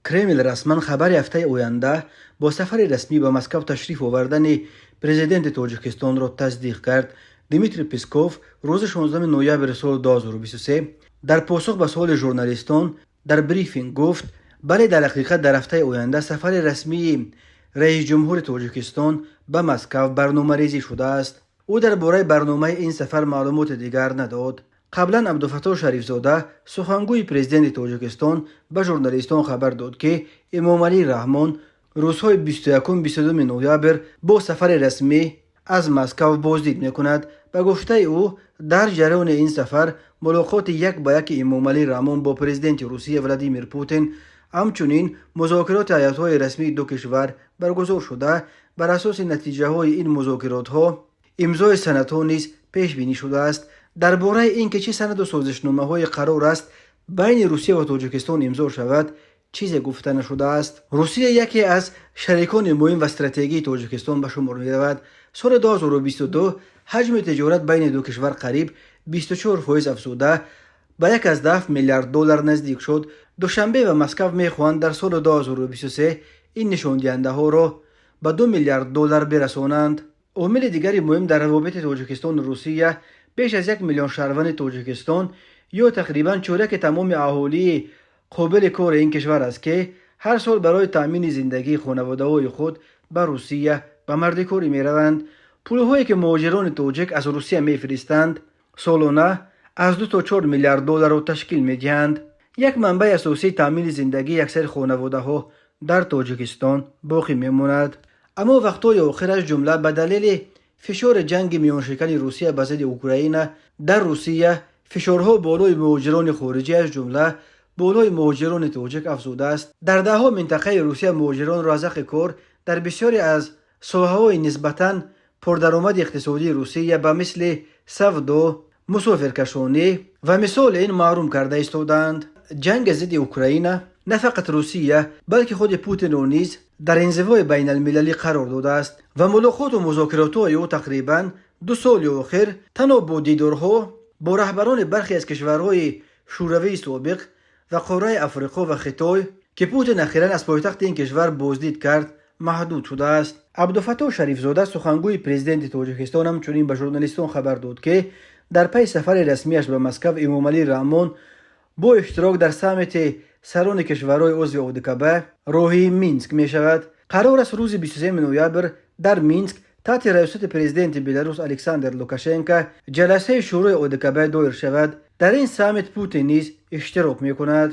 Кремл расман хабари ҳафтаи оянда бо сафари расмӣ ба Москав ташриф овардани президенти Тоҷикистонро тасдиқ кард. Дмитрий Песков рӯзи 16 ноябри соли 2023 дар посух ба суоли журналистон дар брифинг гуфт: бале, дар ҳақиқат дар ҳафтаи оянда сафари расмии раисҷумҳури Тоҷикистон ба Москав барномарезӣ шудааст. Ӯ дар бораи барномаи ин сафар маълумоти дигар надод. Қаблан Абдуфаттоҳ Шарифзода, сухангӯи президенти Тоҷикистон, ба журналистон хабар дод, ки Эмомалӣ Раҳмон рӯзҳои 21-22 ноябр бо сафари расмӣ аз Москав боздид мекунад. Ба гуфтаи ӯ, дар ҷараёни ин сафар мулоқоти як ба яки Эмомалӣ Раҳмон бо президенти Русия Владимир Путин, ҳамчунин музокироти ҳайатҳои расмии ду кишвар баргузор шуда, бар асоси натиҷаҳои ин музокиротҳо имзои санадҳо низ пешбинӣ шудааст. Дар бораи ин ки чӣ санаду созишномаҳое қарор аст байни Русия ва Тоҷикистон имзо шавад, чизе гуфта нашудааст. Русия яке аз шарикони муҳим ва стратегии Тоҷикистон ба шумор меравад. Соли 2022 ҳаҷми тиҷорат байни ду кишвар қариб 24% афзуда, ба 1,7 миллиард доллар наздик шуд. Душанбе ва Москав мехоҳанд дар соли 2023 ин нишондиҳандаҳоро ба 2 миллиард доллар бирасонанд. Омили дигари муҳим дар равобити Тоҷикистону Русия беш аз 1 миллион шаҳрванди Тоҷикистон ё тақрибан чоряки тамоми аҳолии қобили кори ин кишвар аст, ки ҳар сол барои таъмини зиндагии хонаводаҳои худ ба Русия ба мардикорӣ мераванд. Пулҳое, ки муҳоҷирони тоҷик аз Русия мефиристанд, солона аз 2 то 4 миллиард долларро ташкил медиҳанд. Як манбаи асосии таъмини зиндагии аксари хонаводаҳо дар Тоҷикистон боқӣ мемонад. Аммо вақтҳои охир, аз ҷумла ба далели фишори ҷанги миёншикани Русия ба зидди Украина, дар Русия фишорҳо болои муҳоҷирони хориҷӣ, аз ҷумла болои муҳоҷирони тоҷик, афзудааст. Дар даҳҳо минтақаи Русия муҳоҷиронро аз ҳаққи кор дар бисёре аз соҳаҳои нисбатан пурдаромади иқтисодии Русия, ба мисли савдо, мусофиркашонӣ ва мисоли ин, маҳрум карда истодаанд. Ҷанги зидди Украина на фақат Русия, балки худи Путинро низ дар инзивои байналмилалӣ қарор додааст ва мулоқоту музокиротҳои ӯ тақрибан 2 соли охир танҳо бо дидорҳо бо раҳбарони бархе аз кишварҳои Шӯравии собиқ ва қораи Африқо ва Хитой, ки Путин ахиран аз пойтахти ин кишвар боздид кард, маҳдуд шудааст. Абдуфаттоҳ Шарифзода, сухангӯи президенти Тоҷикистон, ҳамчунин ба журналистон хабар дод, ки дар пайи сафари расмияш ба Москав Эмомалӣ Раҳмон бо иштирок дар саммити сарони кишварҳои узви ОДКБ роҳии Минск мешавад. Қарор аст рӯзи 23 ноябр дар Минск таҳти раёсати президенти Беларус Александр Лукашенко ҷаласаи Шӯрои ОДКБ доир шавад. Дар ин саммит Путин низ иштирок мекунад.